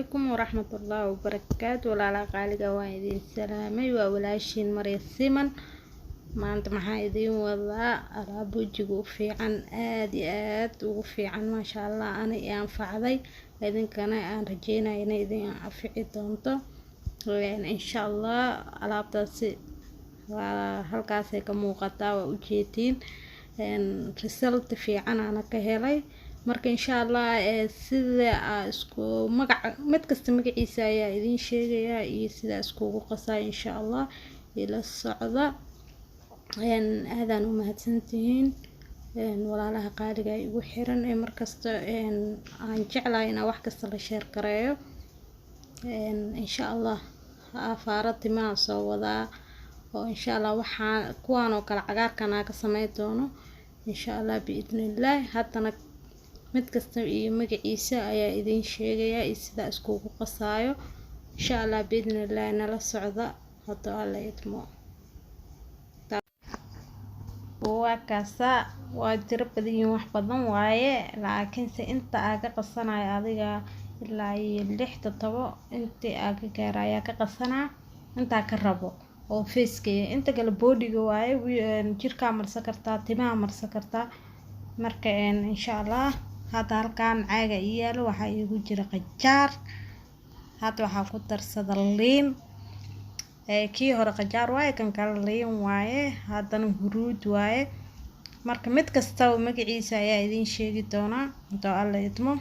Calaykum waraxmatullaahi wabarakaatu. Walaalaha qaaliga, waan idin salaamay. Waa walaashiin Marya Siman. Maanta maxaa idiin wadaa? Alaab wejiga u fiican, aad iyo aad ugu fiican, maasha Allah. Ana i anfacday, idinkana aan rajeynaya inay idin anfici doonto, insha Allah. Alaabtaasi waa halkaasay ka muuqataa, waa ujeediin. Result fiican aana ka helay. Marka insha Allah sida isku magac, mid kasta magaciisa ayaa idiin sheegayaa iyo sida iskugu qasay, insha Allah. Ila socda. Aadaan u mahadsantihiin walaalaha qaaliga igu xiran ee markasta aan jeclahay inaan wax kasta la share gareeyo, insha Allah. Afaaro timaha soo wadaa oo insha Allah waxaa kuwaan oo kale cagaarkan aan ka sameyn doono, insha Allah, biidnillaah. Haddana mid kasta iyo magaciisa ayaa idiin sheegayaa iyo sida iskugu qasaayo, insha Allah, biidnillaah. Nala socda hadduu Alla idmo. Waa kaasa, waa tiro badan yihiin, wax badan waaye, laakiinse inta aa ka qasanayo adiga ilaa iyo lix, todobo intii aa ka gaara ayaa ka qasanaa, intaa ka rabo oo faceka. Inta kale bodyga waaye, jirkaa marsan kartaa, timaha marsan kartaa. Marka insha Allah hadda halkaan caaga ii yaalo waxaa iigu jira qajaar. Hadda waxaa ku darsada liin. Kii hore qajaar waaye, kan kale liin waaye, haddana huruud waaye. Marka mid kastaba magaciisa ayaa idiin sheegi doonaa hadduu Alla idmo.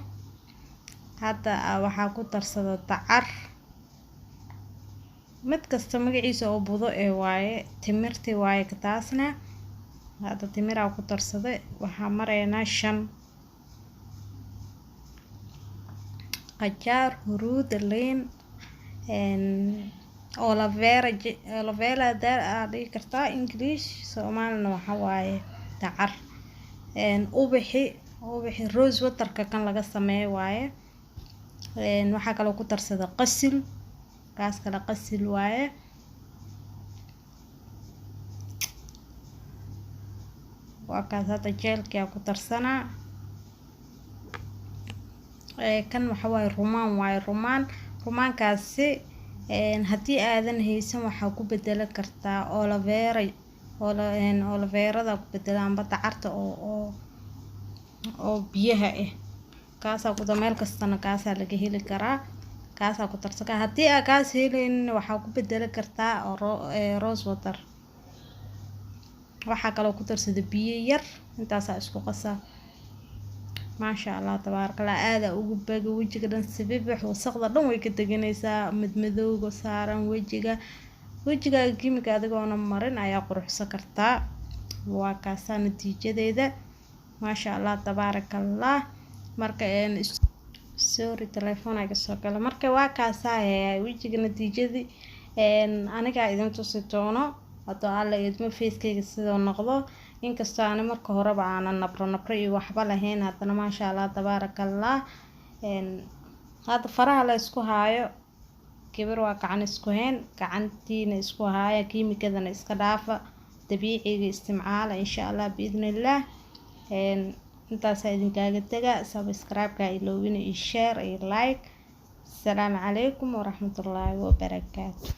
Hadda waxaa ku darsada dacar. Mid kasta magaciisa oo budo ee waaye. Timirti waaye taasna. Hadda timiraa ku darsaday. Waxaa maraynaa shan: qajaar, huruud, liin, aloe vera. Aloe vera aa dhihi kartaa English, Soomaalina waxa waaye dacar. Ubixi, ubixi rose waterka kan laga sameeyo waaye. Waxaa kaloo ku darsada qasil, kaas kale qasil waaye. Waa kaas. Hadda gelkii aa ku darsanaa. Kan waxa waaye rumaan waaye, rumaan. Rumaankaasi haddii aadan haysan, waxaa ku bedelan kartaa aloe vera, aloe verada ku bedela amba dacarta oo biyaha ah. Kaasaa ku meel kastana kaasaa laga heli karaa, kaasaa ku darsan karaa. Haddii aa kaas heleynin, waxaa ku bedelan kartaa rose water. Waxaa kaloo ku darsada biyo yar. Intaasaa isku qasaa. Maasha Allah, tabaaraka Allah. Aada ugu baga wejiga dhan, sibibix, wasaqda dhan way ka deganaysaa, madmadowga saaran wejiga. Wejigaaga kimika adigoona marin ayaa quruxsan kartaa. Waa kaasaa natiijadeeda, maasha Allah, tabaaraka Allah. Marka sorry, telefoon iga soo gala. Marka waa kaasaa wejiga natiijadii. Anigaa idin tusi doono hadduu Alla idmo facekayga sidoo noqdo. Inkastoo ani marka horeba aanan nabro nabro iyo waxba lahayn, haddana maasha Allah, tabaaraka Allah. Hadda faraha la isku haayo, gabar waa gacan isku hayn, gacantiina isku haaya, kiimikadana iska dhaafa, dabiiciga isticmaala, insha Allah, biidnillaah. Intaasaa idinkaaga tega. Subscribe-ka iloobina iyo share iyo like. Asalaamu calaykum waraxmatullaahi wabarakaatu.